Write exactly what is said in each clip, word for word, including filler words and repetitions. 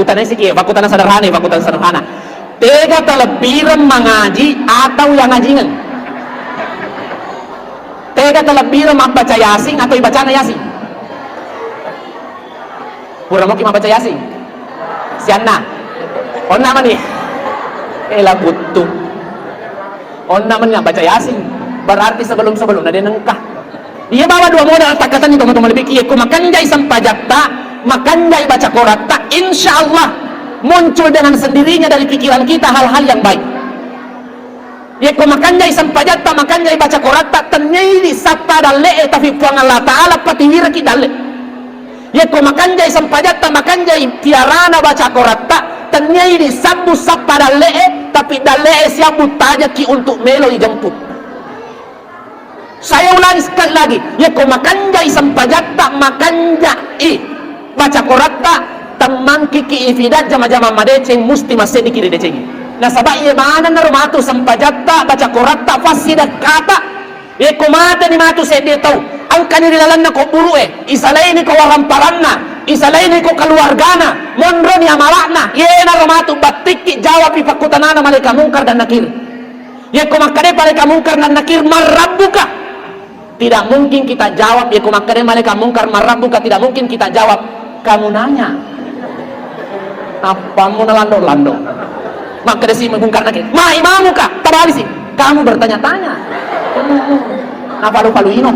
Pakkutana siki, pakkutana sederhana, pakkutana sederhana. Tega talebbireng mangaji atau yang ngajingeng? Tega talebbireng mabbaca Yasin atau ibacana Yasin? Pura moki mabbaca Yasin? Sianna. Onna mani. Ela buttu. Onna mani mabbaca Yasin. Berarti sebelum-sebelumna de nengka. Iya bawa dua modal takkatenni tomatoa malebbi, iya ko makanjai sempajatta, makanjai baca koratta, insya Allah muncul dengan sendirinya dari pikiran kita hal-hal yang baik. Yekko makanjai sempajatta, makanjai baca koratta, tenniaidi sappa dalle'e, tapi Puang Allah Ta'ala patiwiraki dalle. Yekko makanjai sempajatta, makanjai tiarana baca koratta, tenniaidi sabbu sappa dalle'e, tapi dalle'e siabbu tajaki untuk melo ijemput. Saya ulangi sekali lagi, yekko makanjai sempajatta, makanjai baca koratta, temmangkiki ifida jama-jama madeceng, musti masseddiki ri decengi. Nasaba iye manennaro matu sempajatta, baca koratta, fassidekkata. Yekko mateni matu seddi tau, engkani ri lalenna ko buru'e, isalaini ko waramparanna, isalaini ko keluargana, monroni amala'na, yenaro matu battikki jawapi pakkutanana malaika mungkar dan nakir. Yekko makkeda malaika mungkar dan nakir, "Man rabbuka?" Tidak mungkin kita jawab, yekko makkeda malaika mungkar, "Man rabbuka?" Tidak mungkin kita jawab, "Kamu nanya." Nappamu nalando-lando. Makkeda si mungkar nakir, "Ma imamuka?" Tabalisi, "Kamu bertanya-tanya." Napalu-palu ino.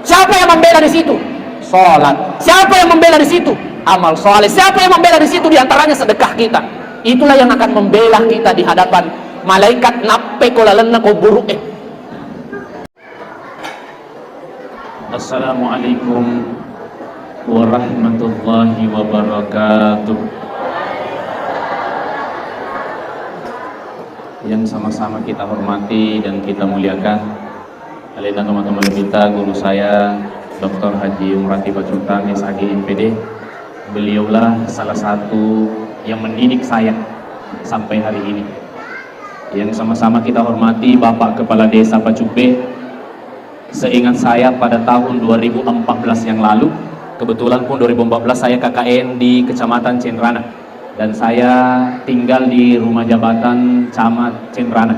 Siapa yang membela di situ? Salat. Siapa yang membela di situ? Amal soleh. Siapa yang membela di situ? Di antaranya sedekah kita. Itulah yang akan membela kita di hadapan malaikat nappe ko lalenna ko buru'e. Assalamualaikum warahmatullahi wabarakatuh. Yang sama-sama kita hormati dan kita muliakan, alena tomatoa malebbita, guru saya, Doktor Haji Umrati Pacutang, S A G, M P D. Beliaulah salah satu yang mendidik saya sampai hari ini. Yang sama-sama kita hormati Bapak Kepala Desa Pacubbe. Seingat saya, pada tahun dua ribu empat belas yang lalu, kebetulan pun dua ribu empat belas saya K K N di Kecamatan Cenrana, dan saya tinggal di rumah jabatan Camat Cenrana,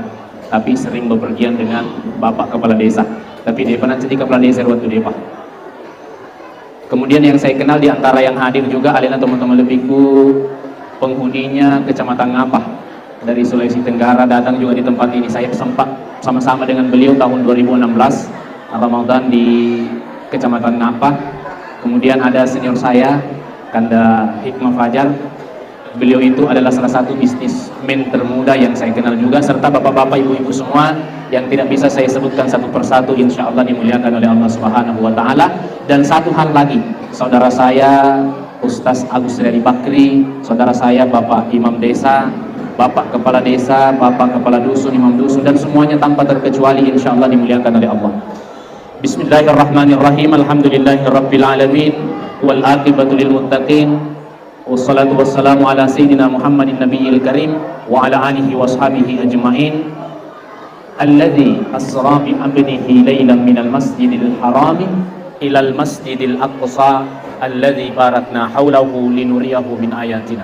tapi sering bepergian dengan Bapak Kepala Desa. Tapi depa nancedi Kepala Desa waktu depa. Kemudian yang saya kenal di antara yang hadir juga, alena tomatoa malebbiku, penghuninya Kecamatan Ngapah dari Sulawesi Tenggara, datang juga di tempat ini. Saya sempat sama-sama dengan beliau tahun dua ribu enam belas Ramadan di Kecamatan Ngapah. Kemudian ada senior saya, Kanda Hikmah Fajar. Beliau itu adalah salah satu bisnismen termuda yang saya kenal juga, serta bapak-bapak, ibu-ibu semua yang tidak bisa saya sebutkan satu persatu, insya Allah dimuliakan oleh Allah Subhanahu wa Ta'ala. Dan satu hal lagi, saudara saya Ustaz Agus Riadi Bakri, saudara saya Bapak Imam Desa, Bapak Kepala Desa, Bapak Kepala Dusun, Imam Dusun, dan semuanya tanpa terkecuali, insya Allah dimuliakan oleh Allah. Bismillahirrahmanirrahim. Alhamdulillahirabbil alamin. Wal aqibatu lil muttaqin. Wassalatu wassalamu ala sayyidina Muhammadin nabiyil karim wa ala alihi wa ashabihi ajma'in. Alladzi asra bi abdihi lailan minal masjidil harami ilal masjidil aqsa alladzi barakna haulahu linuriyahu min ayatina.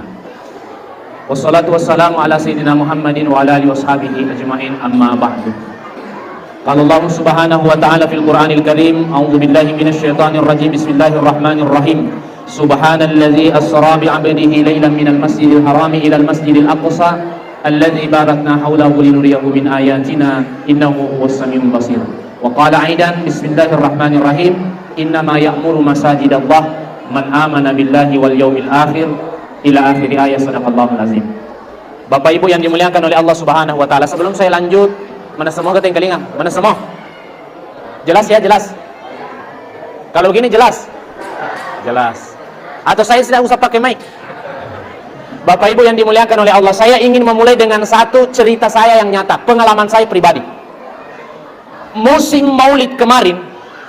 Wassalatu wassalamu ala sayyidina Muhammadin wa ala alihi wa ashabihi ajma'in, amma ba'du. Qala Allahu subhanahu wa ta'ala fil Qur'anil Karim, a'udzu billahi minasy syaithanir rajim, bismillahir rahmanir rahim. Subhanalladzi asra bi 'abdihi lailan minal masjidil harami ilal masjidil aqsa alladzi barakna haulahu linuriyahu min ayatina innahu huwas samiul basir. Wa qala aidan, bismillahir rahmanir rahim, innama ya'muru masajidallah man amana billahi wal yaumil akhir, ila akhiri ayat, sadaqallahul azim. Bapak Ibu yang dimuliakan oleh Allah Subhanahu wa Ta'ala, sebelum saya lanjut, mana semua kata yang kelinga? Mana semua? Jelas ya, jelas? Kalau gini jelas? Jelas. Atau saya tidak usah pakai mic? Bapak Ibu yang dimuliakan oleh Allah, saya ingin memulai dengan satu cerita saya yang nyata, pengalaman saya pribadi. Musim Maulid kemarin,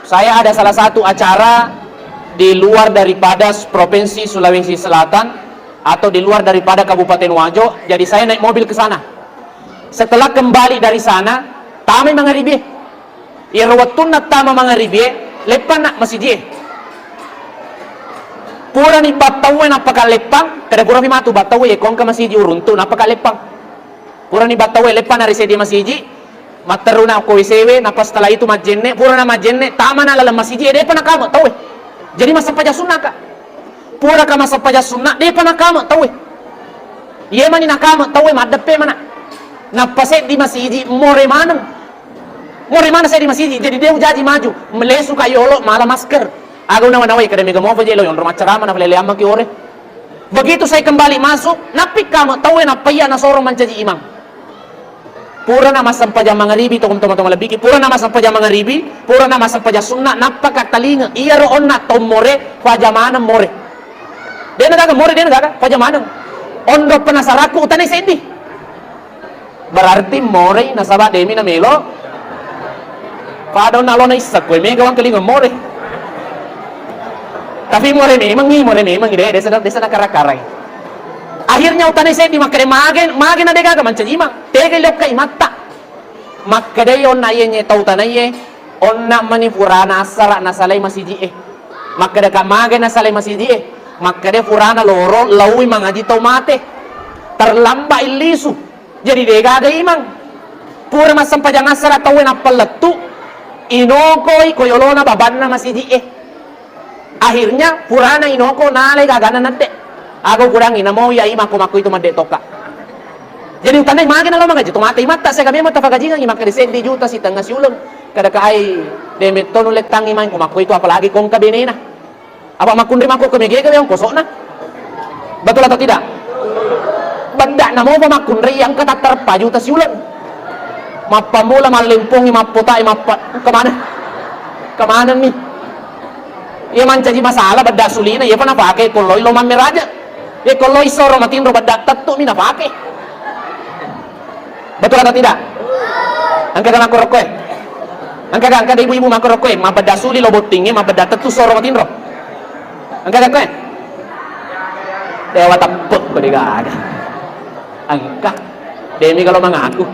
saya ada salah satu acara di luar daripada Provinsi Sulawesi Selatan atau di luar daripada Kabupaten Wajo, jadi saya naik mobil ke sana. Setelah kembali dari sana, tamai mangaribie. Iyaro wettunna tama mangaribie, leppanna masijie. Purani battauwe nappa kalleppang, kada purami matu battauwe, yekko engka masiji uruntu nappa kalleppang. Purani battauwe leppang na ri seddi masiji, matteruna ko W C we, nappa setelah itu majjenne, purana majjenne, tamana laleng masiji e, depa nakame tauwe. Jadi massempajang sunna ka. Puraka massempajang sunna, depa nakame tauwe. Iye mani nakame tauwe, maddeppe mana. Nappa seddi masiji more maneng. More maneng seddi masiji, jadi de ujaji maju. Melesu ka yolo mala masker. Aga unawa-nawai kada mega mopa je lo yonro maccarama na lele ammaki ore. Begitu saya kembali masuk, nappi kame tauwe nappa iya nasoro mancaji imang. Purana massempajang mangaribi, tong-, toma-toma lebbiki, purana massempajang mangaribi, purana massempajang sunna, nappa ka talinga, iyaro onna tau more, faja maneng more. Dena gaga more, dena gaga, faja maneng. Onro penasaraku utanai seddi. Berarti morei nasaba demi namelo. Pada onna lona issa koe mega wangkalinga more. Tapi more memangi, more memangi, de, desa, desa nakara-karai. Akhirnya utanai seddi makkeda mage, mage na degaga mancaji imang. Tega lokka imatta. Makkedai onna iye nye tau tanaiye, onna mani purana assara nasalai masiji e. Makkeda ka mage nasalai masiji e. Makkeda purana loro laui mangaji tau mate. Terlambat illisu. Jadi degaga imang. Pura massempajang assara tauwe nappa lettu, inokoi ko yolona babanna masiji e. Akhirnya purana inoko nalai gagana nadde. Aga ukurangi namo iya imang ko makko itu madde tokka. Jadi utanai mage nalo mangaji to mate imatta, sega memang tafagajingangi makkeda seddi juta sitengnga siuleng. Kada ka ai de metto nulettangi main ko makko itu apalagi kongka benena. Apa makkunrai makko ke megega weong kosokna? Betul atau tidak? Bedda namo pa makkunrai yang kata terpa juta siuleng. Mappamula mallempongi mappotai mappa kemana? Kemana nih? Iya mancaji masalah bedda sulina iya pa napake kolloi lo mammeraja. Iya kolloi soro matinro bedda tettu mi napake. Betul atau tidak? Engka ga makkorokkoe? Engka ga, engka ga ibu-ibu makkorokkoe? Mabbedda suli lo bottingnge, mabbedda tettu soro matinro. Engka ga koe? Dewa teppek ko degaga. Engka. Demi kalau mengaku.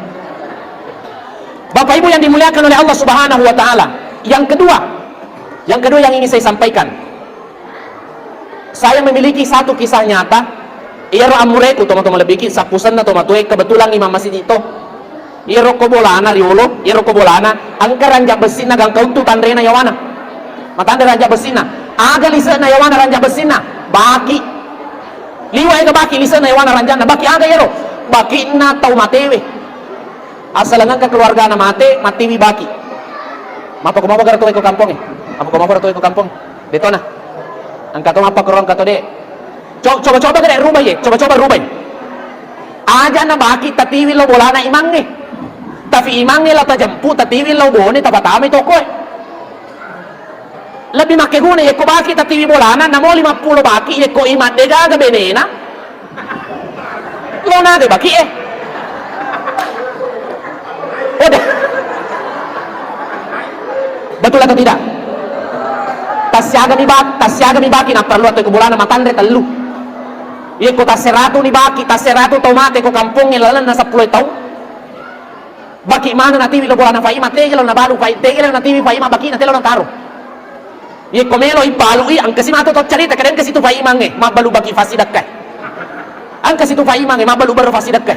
Bapak Ibu yang dimuliakan oleh Allah Subhanahu wa Ta'ala, yang kedua, yang kedua yang ingin saya sampaikan, saya memiliki satu kisah nyata. Iyaro amureku, tomatoa malebbiki, sappusenna tomatoae, kebetulan imam masiji to. Iyaro ko bolana riolo, iyaro ko bolana, engka ranja bessinna gangka untu tanrena yawana. Matanre ranja bessinna. Aga lise'na yawana ranja bessinna? Baki. Liwa ega baki lise'na yawana ranjanna? Baki aga iyaro? Baki'na tau matewe. Asaleng engka keluargana mate, mattiwi baki. Mappakumapagara tauwe ko kampongnge? Mappakumapagara tauwe ko kampong? Detona. Engka to mappakoro, engka to de. Co-, coba-coba gare rubai ye, coba-coba rubai. Aja na baki tatiwi lo bolana imangnge. Tapi imangnge la tajempu, tatiwi lo bone, tapatamai tokoe. Lebbi makkeguna yekko baki tatiwi bolana, namo limappulo baki yekko imang degaga benena. Lo naga baki e. Oda. Betul atau tidak? Tassiagami bak-, tassiagami baki napparellu atau yekko bolana matanre tellu. Yekko tasseratu ni baki, tasseratu tau mate ko kampongnge lalenna seppulo tau. Baki maneng natiwi lo bolana Faima, tege lo nabalu Fai-, tege lo natiwi Faima, baki na telo nataro. Yekko melo ibalu i, engka si matu to carita, kada engka situ Faimangnge mabbalu baki fasidekka. Engka situ Faimangnge mabbalu berre fasidekka.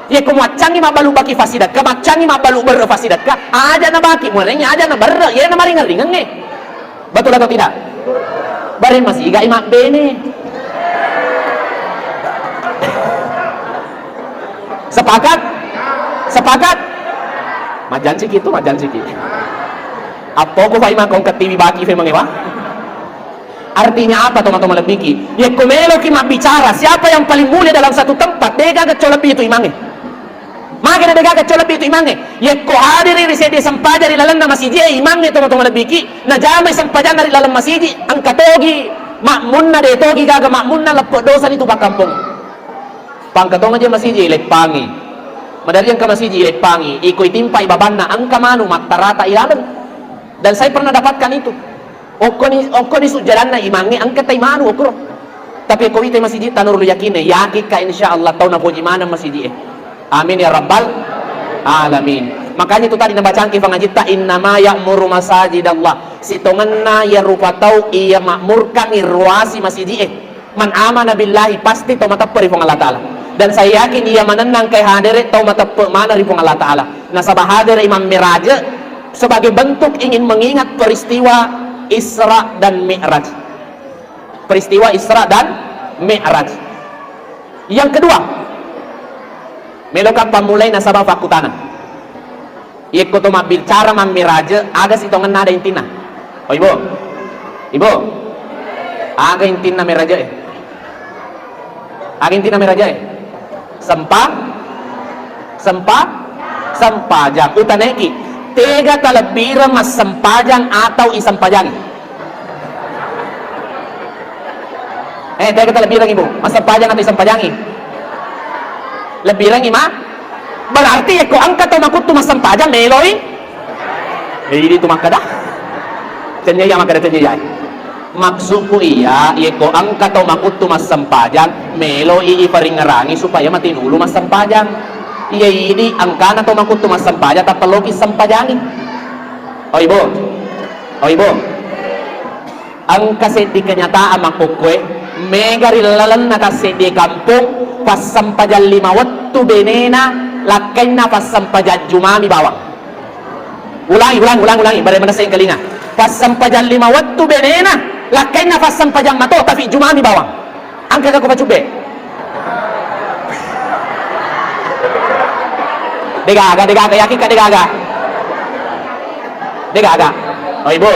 Yekko muaccangi mabbalu baki fasidekka, maccangi mabbalu berre fasidekka, aja na baki muarengnge, aja na berre, yena maringerringengnge. Betul atau tidak? Bareng masigai mabbene. Sepakat? Sepakat? Majjanciki tu, majjanciki. Appoku fa imang kong ketiwi baki fe mangewa. Artinya apa, tomatoa malebbiki? Yekko meloki mabbicara, siapa yang paling mulia dalam satu tempat, degaga co lebbi itu imangnge. Mage na degaga co lebbi itu imangnge. Yekko hadiri ri seddi sempajang ri lalenna masiji e imangnge, tomatoa malebbiki, najamai sempajanna ri laleng masiji, engka togi makmunna, de togi gaga makmunna, leppe dosani tu pakkampong. Pangka tonga je masiji ileppangi. Madari engka masiji ileppangi, iko itimpai babanna, engka manu mattarata ilaleng. Dan saya pernah dapatkan itu. Okkoni, okkoni sujjadanna imangnge, engka tai manu okkoro. Tapi ko witai masiji tanuru yakinne, yakin ka insya Allah tau napoji maneng masiji e. Amin ya rabbal alamin. Makanya itu tadi nabacangki fangajitta, "Innama ya'muru masajidallah." Sitongenna iya rupa tau iya ma'murkangngi ruasi masiji'e. Man amana billahi, pasti tau mateppe ri Puang Allah Ta'ala. Dan saya yakin iya manenna engkae hadere tau mateppe maneng ri Puang Allah Ta'ala. Nasaba hadere Imam Miraje sebagai bentuk ingin mengingat peristiwa Isra dan Mi'raj. Peristiwa Isra dan Mi'raj. Yang kedua, meloka pammulai nasaba fakkutana. Yekko to mabbicara mammiraje, aga sitongenna ada intinna? Oh, Ibu. Ibu. Aga intinna miraje e? Aga intinna miraje e? Sempa? Sempa? Sempajang. Utanaiki, tega talebbireng massempajang atau isempajangi? Eh, tega talebbirengngi, Bu? Massempajang atau isempajangi? Lebbirengngi, ma? Berarti yekko engka tau makuttu massempajang, meloi? Eh, idi tu makkeda. Cennyai iya makkeda, cennyai iya. Maksudku iya, yekko engka tau makuttu massempajang, meloi iparingngerangi supaya matinulu massempajang. Iya idi engkana tau makuttu massempajang, tappa loki sempajangi. Oi, Bu. Oi, Bu. Engka seddi kenyataan makkukkoe, mega ri lalenna tasseddie kampong, passempajang lima wettu benena, lakkainna passempajang jumami bawang. Ulangi, ulangi, ulangi, ulangi, bare manessai engkalinga. Passempajang lima wettu benena, lakkainna passempajang mato, tapi jumami bawang. Engka gakko pacubbe? Degaga, degaga, yakin ka degaga? Degaga. Oh, Ibu,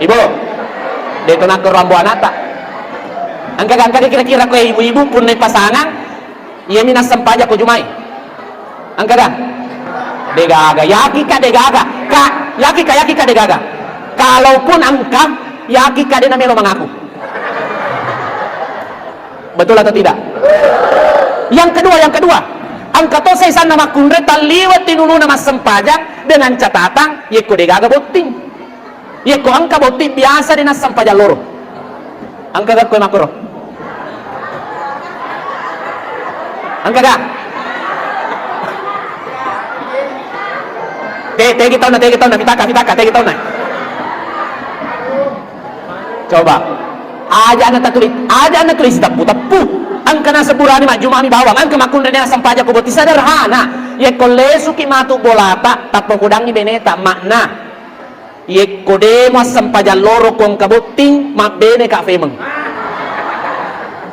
Ibu. De to nakko rambo anata. Engka, engka kira-kira ko ibu-ibu punna pasangan, iyami nassempajang ko jumai. Engka ga? Degaga, yakin ka degaga? Ka, yakin ka, yakin ka degaga? Kalaupun engka, yakin ka de namelo mangaku? Betul atau tidak? Yang kedua, yang kedua, engka to saisanna makkunrai talliwe tinuluna massempajang dengan catatan yekko degaga botting. Yekko engka botting biasa de nassempajang loro. Engka ga koe makkoro? Engka ga? Te, tegi taunna, tegi taunna, fitaka, fitaka, tegi taunna. Coba. Aja na tatuli, aja na tulis teppu-teppu. Engka naseng burani majjumami bawang, engka makkunrai nassempajang ko botting, sederhana. Yekko lesuki matu bolata, tappa kudangi beneta, makna. Yekko de muassempajang loro ko engka botting, mabbene ka femeng.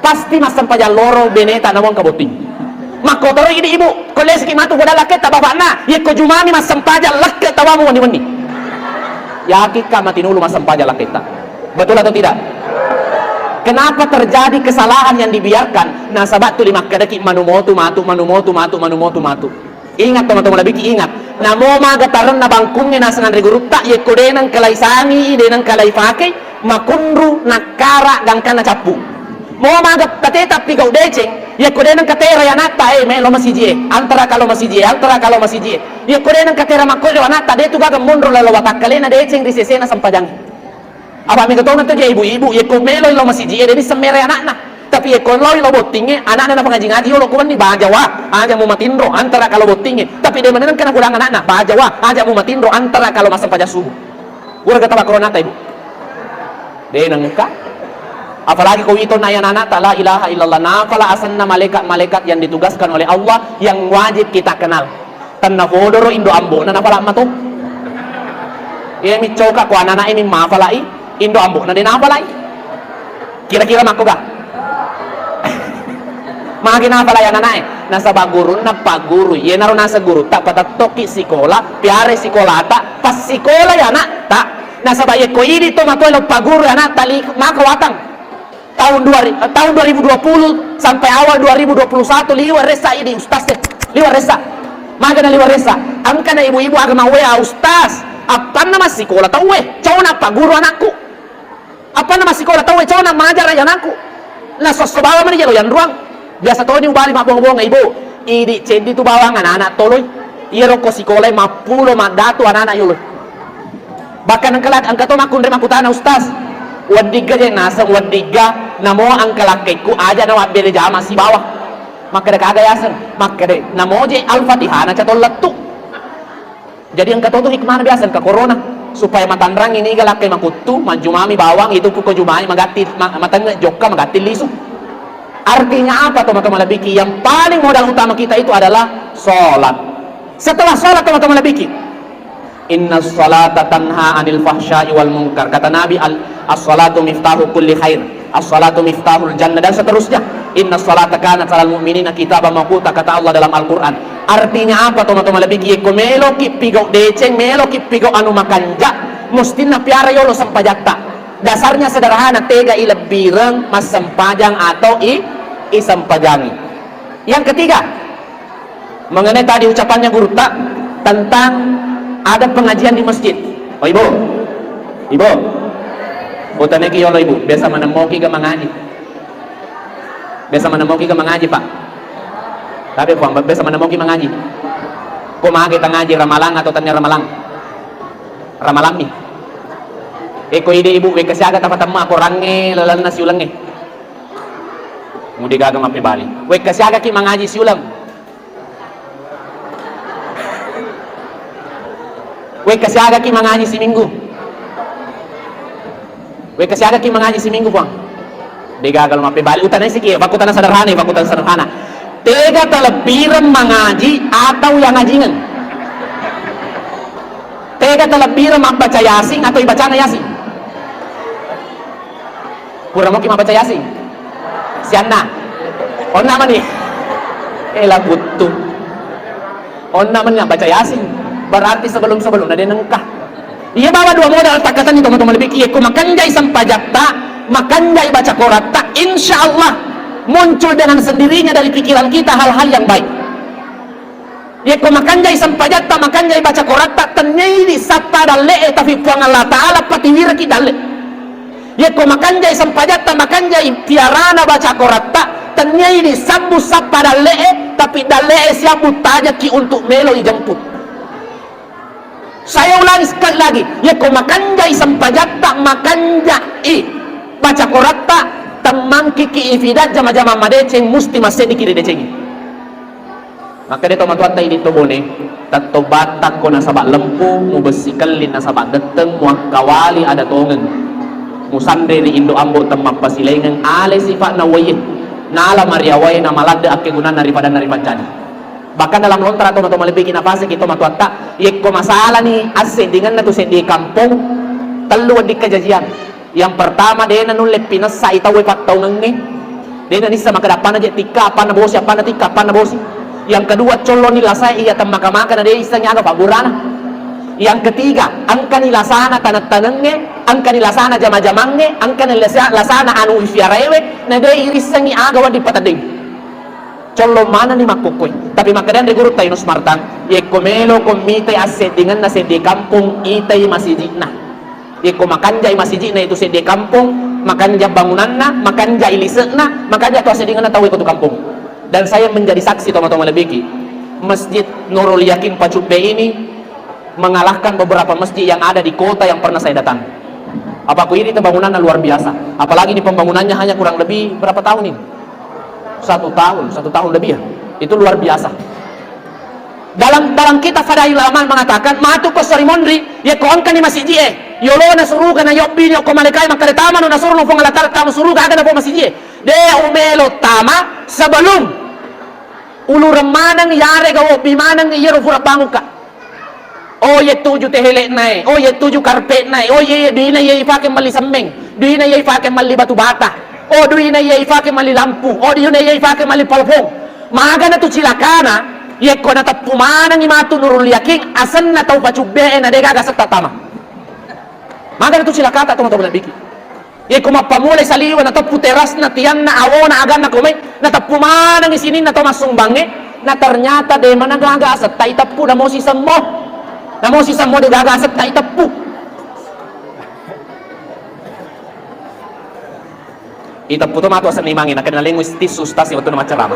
Pasti massempajang loro beneta namo engka botting. Makkotoro idi ibu, ko lesuki matu bodang lakketta bapakna, yekko jumami massempajang lakke tawamu wenni-wenni. Yakin ka matinulu massempajang lakketta? Betul atau tidak? Kenapa terjadi kesalahan yang dibiarkan? Nasaba tuli makkedaki manumotu matu, manumotu matu, manumotu matu. Ingat, tomatoa malebiki, ingat. Namo maga tarenna bangkungnge naseng anre gurutta, yekko de nengka laisangi, de nengka laifakei, makunru, nakkara, gangkanna cappu. Mo maga tateta pigau deceng, yekko de nengka terai anatta, eh, melo masiji e, antara kalo masiji e, antara kalo masiji e. Yekko de nengka tera makkojo anatta, de tu gaga monro lalo watakkalena deceng ri sesena sempajangnge. Apa mega tona tu je ibu-ibu, yekko meloi lao masiji e, de nisseng merai anakna. Tapi yekko loi lao bottingnge, anakna napangaji-ngaji yolo, kuwenni, baja wa, aja mu matinro, antara kalo bottingnge. Tapi de maneng kana kudang anakna, baja wa, aja mu matinro, antara kalo massempajang subuh. Wura gata makkorona ta, Ibu? De nengka. Apalagi ko wito na anak-anak ta, la ilaha illallah, nafala asenna malaikat-malaikat yang ditugaskan oleh Allah yang wajib kita kenal. Tenna fodoro indo ambo'na nafala mato. Iya mi coka ko anana imi mafalai, indo ambo'na de nafalai. Kira-kira makko ga? Magi nafalai ananae? Nasaba gurunna pagguru. Yenaro naseng guru, ta patettokki sikola, piare sikolata, passikola ya anak ta. Nasaba yekko idi to matoe lo pagguru anak ta li maka watang. Tahun dua ri-, tahun dua ribu dua puluh sampai awal dua ribu dua puluh satu liwe' ressa idi ustaz e. Liwe' ressa. Magana liwe' ressa. Engkana ibu-ibu aga mawwe, "Ah, ustaz, appanna massikola tauwe? Cona pagguru anakku. Appanna massikola tauwe? Cona majara anakku." Nasosso bawang mani jelo yanruang. Biasa toni ubali mabbonga-bonga, "Ibu, idi ceddi tu bawang anak-anak toloi. Iyaro ko sikolai mappulo maddatu anak-anak yoloi." Bahkan engka la-, engka to makkunrai makkutana, "Ustaz, weddigga je naseng, weddigga, namo engka lakkaikku aja nawabbere jama sibawa." Makkeda, "Kaga yaseng?" Makkeda, "Namo je Al-Fatihah na catollettu." Jadi engka to tu hikmahna biasa engka corona, supaya matanrangi niga lakkai makuttu, majjumami bawang, itu pukko jumai magatti, ma-, matenge jokka magatti lisu. Artinya apa, teman-teman lebiki? Yang paling modal utama kita itu adalah sholat. Setelah sholat, teman-teman lebiki, "Inna salata tanha anil fahsya'i wal munkar." Kata Nabi, "Al-, as-salatu miftahu kulli khair." As-salatu miftahul jannah, dan seterusnya. "Inna salata kanat alal mu'minina kitaba mauquta," kata Allah dalam Al-Quran. Artinya apa, teman-teman lebih? Yekko meloki pigau deceng, meloki pigau anu makanja, mustinna piara yolo sempajatta. Dasarnya sederhana, tega i lebbireng massempajang atau i, i sempajangi. Yang ketiga, mengenai tadi ucapannya gurutta tentang ada pengajian di masjid. Oh, Ibu. Ibu. Utaneki yolo, Ibu. Biasa manemmoki ga mangaji? Biasa manemmoki ga mangaji, Pak? Tapi, Puang, biasa manemmoki mangaji? Ko mage tangaji, ramalang atau tania ramalang? Ramalang mi. Eko ide, Ibu, wekka siaga tapatemma korangnge lalenna siulengnge? Mudi gaga mappebali. Wekka siagaki mangaji siuleng? Wekka siagaki mangaji siminggu? Wekka siagaki mangaji siminggu, Puang? De gaga lo mappebali. Utanai siki, pakkutana sederhana, pakkutana sederhana. Tega talebbireng mangaji atau yang ngajingeng? Tega talebbireng mabbaca Yasin atau ibacana Yasin? Pura moki mabbaca Yasin? Sianna. Onna mani. Ela buttu. Onna mani baca Yasin. Berarti sebelum-sebelumna de nengka. Iya bawa dua modal takkatenni, teman-teman lebih. Iya, ko makanjai sempajatta, makanjai baca koratta, insya Allah muncul dengan sendirinya dari pikiran kita hal-hal yang baik. Yekko makanjai sempajatta, makanjai baca koratta, tenniaini sappa dalle'e, tapi Puang Allah Ta'ala patiwiraki dalle. Yekko makanjai sempajatta, makanjai tiarana baca koratta, tenniaini sabbu sappa dalle'e, tapi dalle'e siabbu tajaki untuk melo ijemput. Saya ulangi sekali lagi, yekko makanjai sempajatta, makanjai baca koratta, temmangkiki ifida jama-jama madeceng, musti masseddiki ridecengi. Makkeda tomatoatta idi to Bone, tettobattangko nasaba lempu, mubessi kelling nasaba getteng, muakkawali ada tongeng. Musanre ri indo ambo temmappasilaingeng, ale sifa'na uwaiye. Nala mariawae namaladde akkegunanna ri padanna ri pancaji. Bahkan dalam lontra to, to malebbiki nafasiki tomatoatta, yekko masalani asseddingenna tu seddie kampong, tellu wedding kajajian. Yang pertama, de nanulle pinessai tauwe pattaungengnge. De nanissa makkeda appanna je tikka, appanna bosi, appanna tikka, appanna bosi. Yang kedua, colloni lasai iya temmaka-maka na de issengngi aga pabburana. Yang ketiga, engkani lasana taneng-tanengnge, engkani lasana jama-jamangnge, engkani lasa-, lasana anu ifiaraewe, na de irissengngi aga wedding pateddeng. Collo manenni makkukkue. Tapi makkedanre gurutta Yunus Martang, yekko meloko mitai asseddingenna seddie kampong, itai masiji'na. Yekko makanjai masiji'na itu seddie kampong, makanja bangunanna, makanja lise'na, makanja to asseddingenna tau iko tu kampong. Dan saya menjadi saksi, tomatoa malebiki, Masjid Nurul Yakin Pacubbe ini mengalahkan beberapa masjid yang ada di kota yang pernah saya datang. Apa ku ini pembangunannya luar biasa. Apalagi ini pembangunannya hanya kurang lebih berapa tahun ini? Satu tahun, satu tahun lebih ya. Itu luar biasa. Dalam, dalam kitab Fadailul Amal mengatakan, matu ko sori monri, yekko engkani masiji'e, yolona suruga na yobbini okko malaikai makkeda tamano, nasurono Puang Allah Ta'ala tama suruga, aga na Puang masiji'e. De umelo tama sebelum ulureng maneng, yarega wobbi maneng iyaro fura bangukka. Oh, iye tuju tehele'na e, oh, iye tuju karpe'na e, oh, iye, iye, duina iye ifake melli semmeng, duina iye ifake melli batu bata, oh, duina iye ifake melli lampu, oh, duina iye ifake melli plafon. Magana tu cilakana, yekko nateppu manengi matu Nurul Yakin, asenna tau pacubbe'e na degaga setta tama. Magana tu cilakata, tomatoa malebiki. Yekko mappamulai saliwe, nateppu terasna, tianna, awona, aganna komai, nateppu manengi sininna to massumbangnge, na ternyata de mana gaga asetta iteppu, namosi semmo. Namosi semmo de gaga asetta iteppu. Iteppu to matu asenna imangnge, nakenna lengngu tissu ustaz e wettunna maccarama.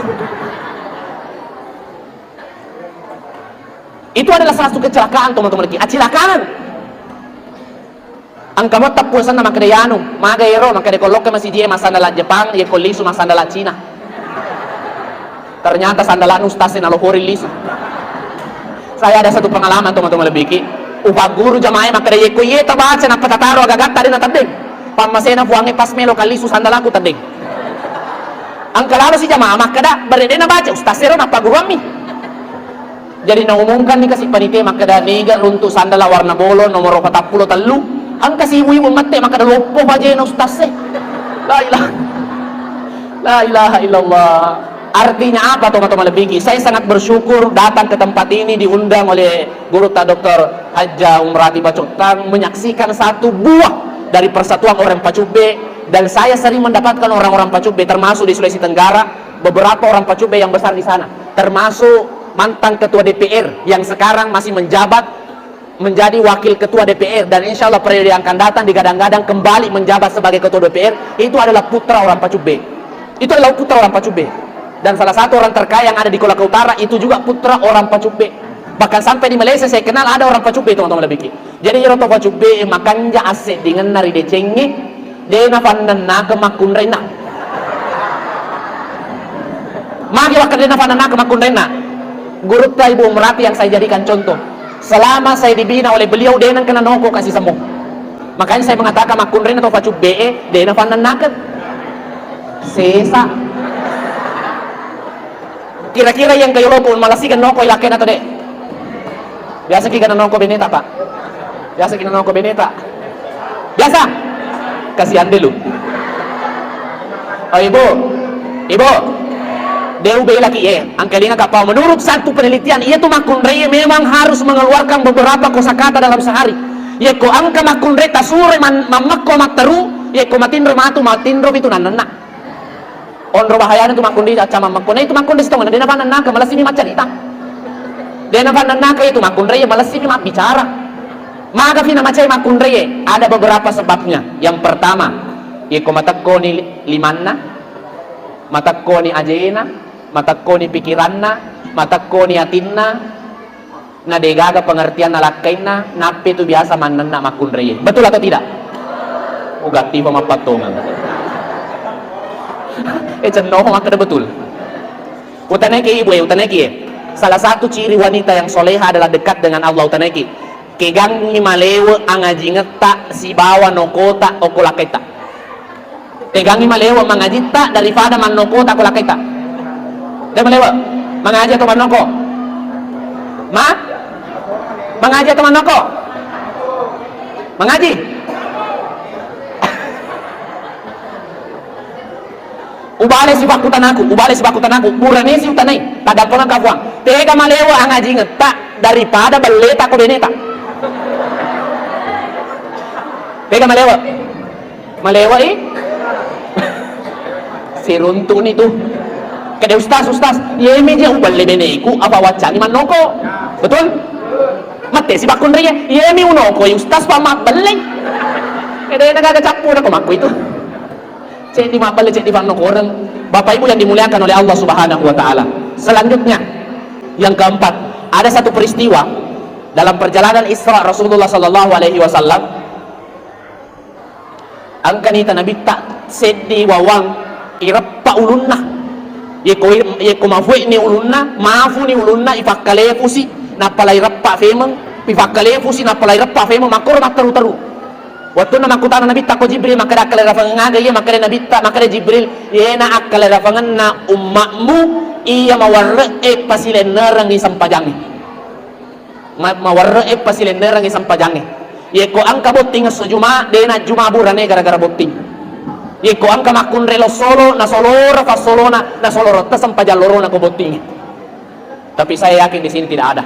Itu adalah salah satu kecelakaan, tomatoa malebiki. Acilakaan. Engka mo teppu asenna makkeda yanu, maga ero, makkeda ko lokka masiji'e massandala Jepang, yekko lisu massandala Cina. Ternyata sandala'na ustaz e nalohori lisu. Saya ada satu pengalaman, tomatoa malebbiki. Upagguru jamaah makkeda, yekko iye tabaca nappa tataro agagatta, de' nateddeng. Pammasena puangnge pas melo kallisu sandalaku teddeng. Engka lalo si jamaah makkeda, bare de' nabaca ustaz ero nappaguruammi. Jadi naumumkan ni kasi panitia makkeda, niga runtu sandala warna bolo nomoro patappulo tellu. Engka si ibu-ibu mette makkeda, loppo pajena ustaz e. La ilaha, la ilaha illallah. Artinya apa, tomatoa malebbiki? Saya sangat bersyukur datang ke tempat ini, diundang oleh Gurutta Doktor Hajjah Umrati Pacottang, menyaksikan satu buah dari persatuan orang Pacubbe, dan saya sering mendapatkan orang-orang Pacubbe, termasuk di Sulawesi Tenggara, beberapa orang Pacubbe yang besar di sana, termasuk mantan ketua D P R yang sekarang masih menjabat menjadi wakil ketua D P R, dan insya Allah periode yang akan datang digadang-gadang kembali menjabat sebagai ketua D P R, itu adalah putra orang Pacubbe. Itu adalah putra orang Pacubbe. Dan salah satu orang terkaya yang ada di Kolaka Utara itu juga putra orang Pacubbe. Bahkan sampai di Malaysia saya kenal ada orang Pacubbe, tomatoa malebbiki. Jadi iyaro to Pacubbe makanja asseddingenna ri decengnge, de' nafannennakeng makkunrainna. Magi wakkeda de' nafannennakeng makkunrainna? Gurutta Ibu Umrati yang saya jadikan contoh. Selama saya dibina oleh beliau, de' nengka nanoko kasi semua. Makanya saya mengatakan makkunrainna to Pacubbe e, de' nafannennakeng. Sesa. Kira-kira yang kayo loko malessi kan noko ilakkena to de'? Biasa ki gana noko beneta, Pak? Biasa ki noko beneta? Biasa? Kasihan deh lu. Oh, Ibu. Ibu. De' ubelaki e. Angkalinga kapau, menurut satu penelitian, iya tu makkunrai memang harus mengeluarkan beberapa kosakata dalam sehari. Yekko engka makkunrai tasuro man-, mammekko matteru, yekko matinro matu, matinro pitu nannenna. Onro bahayana tu makkunrai, acca mammekko. Na itu makkunrai sitongeng, de' nafannennakeng, malessimi maccarita. De' nafannennakeng itu makkunrai, malessimi mabbicara. Magapi namacai makkunrai? Ada beberapa sebabnya. Yang pertama, yekko matekkoni li-, limanna, matekkoni ajena, matekkoni pikiranna, matekkoni atinna, na degaga pengertianna lakkainna, nappi tu biasa mannenna makkunraie. Betul atau tidak? Ugatti pa mappattongeng. Eh, cenno makkeda betul. Utanaiki, Ibu e, utanaiki e. Salah satu ciri wanita yang soleha adalah dekat dengan Allah. Utanaiki. Kegangngi malewe angajingetta sibawa nokota okko lakkaitta. Tegangngi malewe mangajitta daripada mannokota ko lakkaita. De' malewe. Mangaji atau mannoko? Ma? Mangaji atau mannoko? Mangaji? Ubale sipakkutanaku, ubale sipakkutanaku, buranesi utanai, taddampengeng ka Puang. Tega malewe angajingetta daripada belleta ko beneta? Tega malewe? Malewai? Siruntu'ni tu. Kede ustaz, ustaz, iyemi je uballe beneku, apa waccangi mannoko. Betul? Mette si pakkunrai, iyemi unokoi ustaz pa mabbelle. Kede na gaga cappu na ko makku itu. Ceddi mabballe, ceddi pannokoreng. Bapak Ibu yang dimuliakan oleh Allah Subhanahu wa Ta'ala. Selanjutnya, yang keempat, ada satu peristiwa dalam perjalanan Isra Rasulullah sallallahu alaihi wasallam. Engkani ta Nabitta seddi wawang ireppa ulunna. Yekko, yekko mafue'ni ulunna, mafuni ulunna, ifakkalefusi, nappa laireppa femeng, ifakkalefusi, nappa laireppa femeng, makkoro matteru-teru. Wettunna makkutana Nabitta ko Jibril, makkeda akkalerafengeng aga iya, makkeda Nabitta, makkeda Jibril, yena akkalerafangenna umma'mu iya mawarre'e pasilennerengngi sempajangnge. Ma-, mawarre'e pasilennerengngi sempajangnge. Yekko engka botting esso Juma, de najjuma burane gara-gara botting. Yekko engka makkunrai lo solo, nasolora fassolona, nasolorotta sempajang lorona ko bottingnge. Tapi saya yakin di sini tidak ada.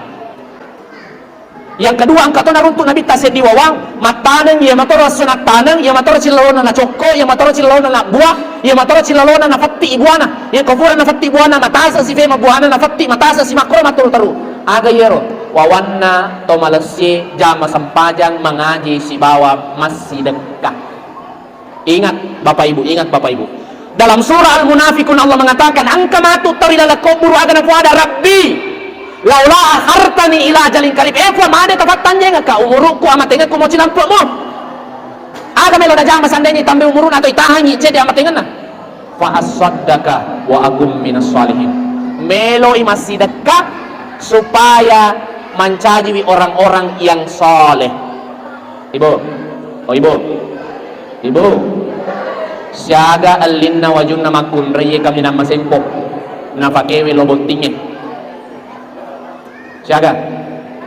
Yang kedua, engka to naruntuk Nabitta seddi wawang, mattaneng, iya matoro esso nattaneng, iya matoro cillalona nacokko, iya matoro cillalona nabbua, iya matoro cillalona nafetti ibuana. Yekko pura nafetti buana, matasa si fema buana, nafetti matasa si makkoro matteru-teru. Aga iyaro? Wawanna to malessie, jama sempajang, mangaji sibawa massidekka. Ingat Bapak Ibu, ingat Bapak Ibu. Dalam surah Al-Munafiqun Allah mengatakan, engka matu tau ri laleng kuburu aga napuada, Rabbi, laula akhartani ila ajalin qarib. Eh, Puang, made tafattanjengekka umurukku, amatengekku mo cilampe'mu. Aga melo najama seandainya itambai umuruna atau itahangi cedde amatengenna? Fa assaddaqa wa akum minas salihin. Meloi massidekka supaya Mancajiwi orang-orang yang soleh. Ibu, oh ibu, ibu, siaga ellinna wajunna makkunrai kaminang masempo nafakewe lo bottingnge. Siaga?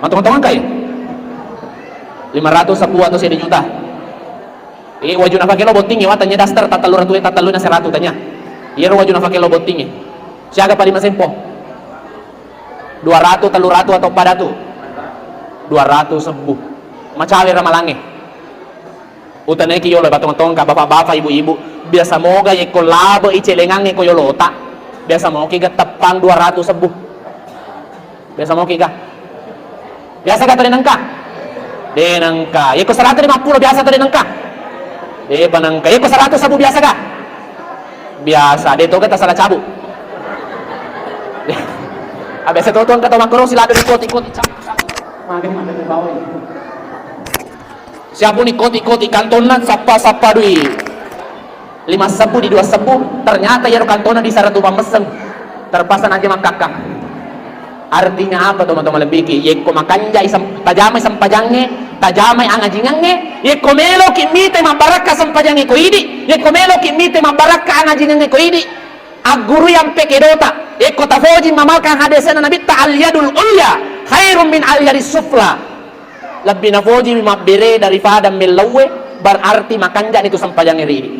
Matongeng-tongeng kai? Lima ratus seppuh atau sedi juta? Eh, waju nafake lo bottingnge, wa tanya daster, tatallu ratu, eh, tatallu na seratu tanya. Iyaro waju nafake lo bottingnge. Siaga paling masempo? Dua ratu, tellu ratu atau pada tu? Dua ratu sebbu. Macawe ramalangnge. Utaneki yolo, batong-tongka, bapak-bapak, ibu-ibu. Biasa moga yekko labe i celengangnge ko yolota. Biasa moki ga teppang dua ratu sebbu. Biasa moki ga? Biasa ga tadi nengka? De nengka. Yeko seratu lima puluh biasa tadi nengka? De pa nengka. Yeko seratu sabu biasa ga? Biasa. De toga tasala cabu. Ah, biasa to tuang kata makro sila ada ikut-ikut. Makin makin bawah ini. Siapuni koti-koti kantonna sappa-sappa dui lima sebbu di dua sebbu, ternyata iyaro kantonna di saratu pammesseng, terpaksa naja makkakka. Artinya apa, tomatoa malebbiki? Yekko makanjai sem-, tajamai sempajangnge, tajamai angajingangnge, yekko meloki mite mabbarakka sempajangnge ko idi, yekko meloki mite mabbarakka angajingangnge ko idi, aggurui ampe kedota, yekko tafoji mamalkang hadesena nabitta, al yadul ulya khairum min al yadis sufla. Lebbi nafojiwi mabbere daripada mellauwe, berarti makanjani tu sempajangnge ri idi.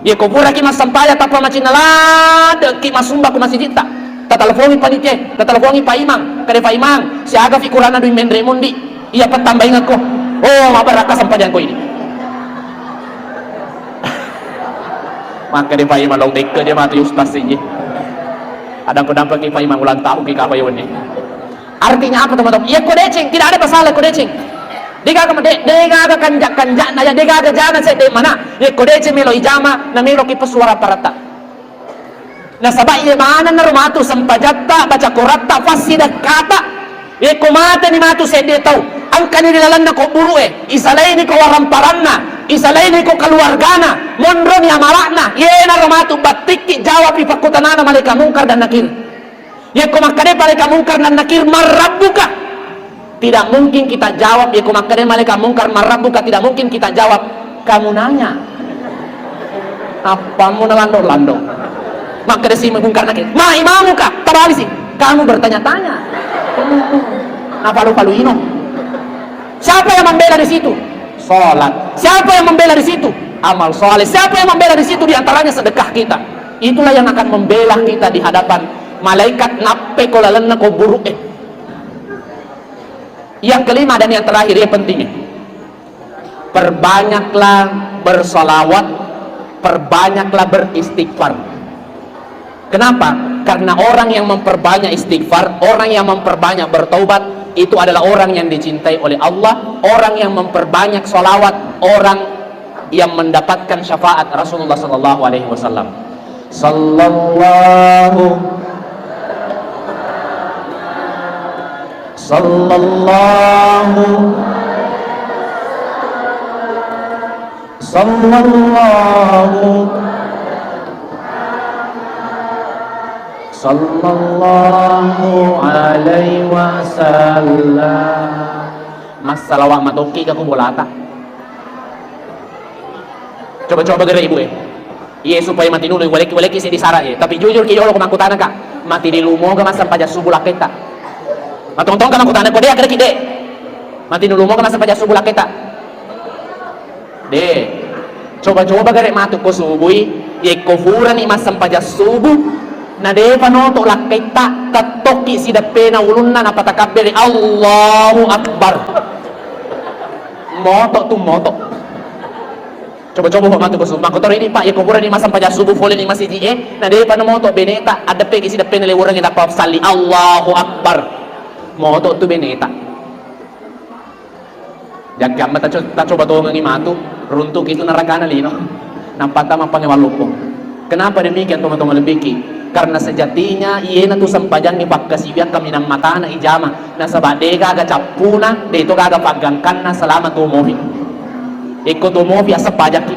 Yeko puraki massempajang tappa macinna ladeki masumba ku masijitta, tatelepongi panitia, tatelepongi Pak Imam, kade Pak Imam, siaga fi kuranna dui menre mundi, iya pettambaingekko. Oh, mabbarakka sempajangko idi. Makkade Pak Imam, lao tekke je matu ustaz siji. Adampe-dampeki Pak Imam ulang tahun ki kapa yoni. Artinya apa, teman-teman? Iya, ko deceng, tidak ada masalah ko deceng. Degaga, de-, degaga kanjak-kanjakna, ya, degaga jana sedde mana. Iya, ko deceng melo ijama, na melo ki pesuara paratta. Nasaba iya manenna ro matu sempajatta, baca koratta, fassidekkata. Iya, ko mateni matu sedde tau, engkani ri lalenna ko buru'e, isalaini ko waramparanna, isalaini ko keluargana, monroni amala'na, iyena ro matu battikki jawabi pakkutanana malaika mungkar dan nakir. Yekko makkeda malaika mungkar dan nakir, "Man rabbuka?" Tidak mungkin kita jawab, yekko makkeda malaika mungkar, "Man rabbuka?" Tidak mungkin kita jawab, "Kamu nanya." Appamu nalando-lando. Makkeda si mungkar nakir, "Ma imamuka?" Tabalisi, "Kamu bertanya-tanya." Napalu-palu ino. Siapa yang membela di situ? Salat. Siapa yang membela di situ? Amal soleh. Siapa yang membela di situ? Di antaranya sedekah kita. Itulah yang akan membela kita di hadapan malaikat nappe ko lalenna ko buru'e. Yang kelima dan yang terakhir, yang pentingnya, perbanyaklah bersalawat, perbanyaklah beristighfar. Kenapa? Karena orang yang memperbanyak istighfar, orang yang memperbanyak bertaubat, itu adalah orang yang dicintai oleh Allah. Orang yang memperbanyak salawat, orang yang mendapatkan syafaat Rasulullah sallallahu alaihi wasallam. Sallallahu, sallallahu, sallallahu, sallallahu alaihi wasallam. Massalawa matokki ka ku bolata. Coba-coba gere ibu e. Iye, supaya matinulu, waleki-waleki seddi sara e. Tapi jujur ki yolo ko makkutana ka, mati di lumoga massempajang subuh lakketta. Matongtongka makkutana ko de, akkedaki de. Mati di lumoga massempajang subuh lakketta. De. Coba-coba gare matu ko subui, yekko furani massempajang subuh, na depa noto lakketta, tettokki sideppena ulunna, napatakabbere, Allahu Akbar. Moto tu moto. Coba-coba, Pak, matu ko su-, makkotoro ini, Pak, ya, ko purani massempajang subuh fole ni masiji e, na depa na moto beneta, addeppeki sideppena le urengnge, nappa salli, Allahu Akbar. Moto tu beneta. Jakki amma taco-, tacoba tongengi matu, runtuki tu narakana lino. Nappa tama pangewang loppo. Kenapa demikian, teman-teman lebihki? Karena sejatinya iyena tu sempajangnge pakkasiwiang kaminang matana ijama. Nasaba de gaga cappuna, de to gaga paggangkanna selama tuo mofi. Ikko tuo mofi assempajakki.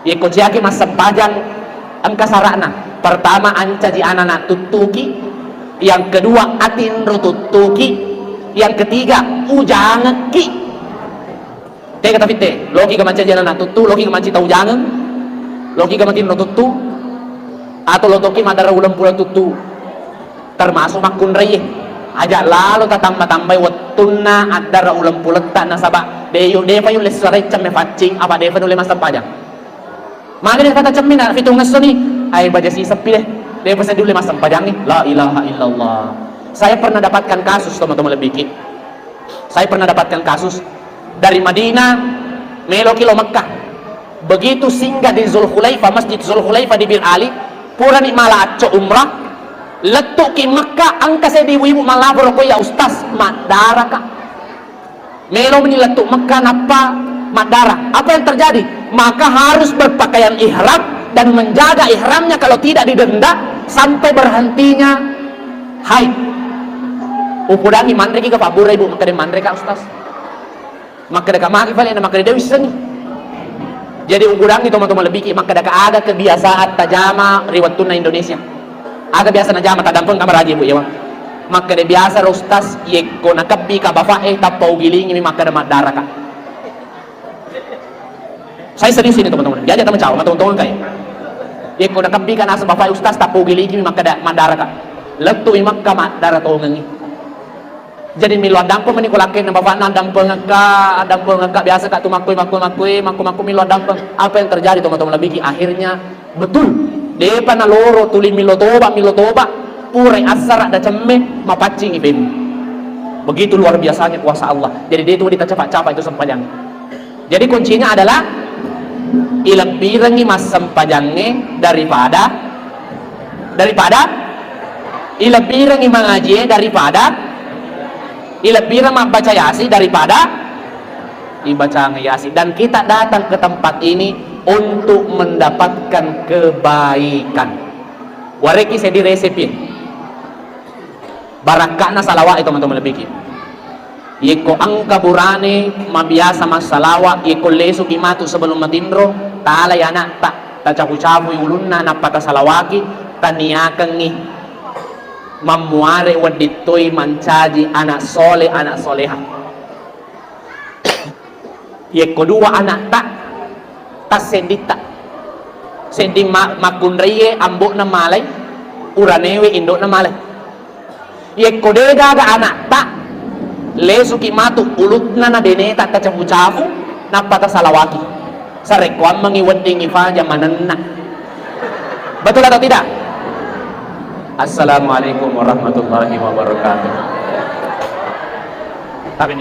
Ikko ciaki massempajang engka sara'na. Pertama, ancaji anana tuttuki. Yang kedua, atinro tuttuki. Yang ketiga, ujangekki. Tega tafitte, loki ga mancaji anak tuttu, loki ga mancaji tau ujangeng, loki ga matinro tuttu, atau lotoki maddara uleng puleng tuttu, termasuk makkunraie. Aja lalo tatamba-tambai wettunna addara uleng puletta, nasaba de yu-, defa yulle suarai cemme faccing, apa defa nulle massempajang. Magi de fata cemmina fitung essoni, ai baja siseppi de. De pesen dulu massempajangi. La ilaha illallah. Saya pernah dapatkan kasus, teman-teman lebih ki. Saya pernah dapatkan kasus dari Madinah, meloki lo Mekah. Begitu singgah di Zulhulaifa, Masjid Zulhulaifa di Bir Ali, purani mala acco umrah, lettuki Mekah, engka seddi ibu-ibu malapor ko, "Ya Ustaz, maddaraka." Melo meni lettu Mekah nappa maddara. Apa yang terjadi? Maka harus berpakaian ihram dan menjaga ihramnya, kalau tidak didenda sampai berhentinya haid. Upodangi, "Manreki ga pabbura, Ibu?" Makkeda, "Manreka, Ustaz." Makkeda ka, "Magi pale?" Na makkeda, "De wissengi." Jadi upodangi, tomatoa malebbi ki, makkeda ka, "Aga kebiasaan tajama ri wettunna Indonesia?" Aga biasa najama, tadampeng ka maraji, Bu, ya, Bang? Makkeda, "Biasa ro, Ustaz, yekko nakebbi ka bapak e, tappa ugilingi mi makkeda maddaraka." Saya serius ini, teman-teman. Diajak teman cawa, teman-teman kai. Yekko nakebbi ka naseng bapak e, Ustaz, tappa ugilingi mi makkeda maddaraka. Lettu i Mekka, maddara tongengi. Jadi millo addampeng meni ko lakkainna bapakna, "Addampengekka, addampengekka, biasa ka tu makkoi, makkoi, makkoi, makkoi, makkoi," millo addampeng. Apa yang terjadi, teman-teman lebbi ki? Akhirnya betul. Depa naloro tuli millo toba, millo toba, purai assara da cemme, mapaccingi benni. Begitu luar biasanya kuasa Allah. Jadi de tu ditacapak-capak itu sempajang. Jadi kuncinya adalah ilebbirengngi massempajangnge daripada, daripada ilebbirengngi mangajie daripada ilebbireng mabbaca Yasin daripada ibacang Yasin. Dan kita datang ke tempat ini untuk mendapatkan kebaikan. Wareki seddi resepi. Barakka'na salawat itu, teman-teman lebih ki. Yekko engka burane mabiasa massalawa, yekko lesuki matu sebelum matinro, talai anakta, tacapu-capui ulunna, nappa tasalawaki, taniakengngi mammuare wedding toi mancaji anak soleh, anak soleha. Yekko dua anakta, tassedditta. Sedding ma-, makkunraie ambo'na malai, uranewe indo'na malai. Yekko de gaga anakta, lesuki matu ulunna na beneta tacapu-capu, nappa tasalawaki. Sarekkoammengngi wedding ifaja manenna. Betul atau tidak? Assalamualaikum warahmatullahi wabarakatuh. Tapi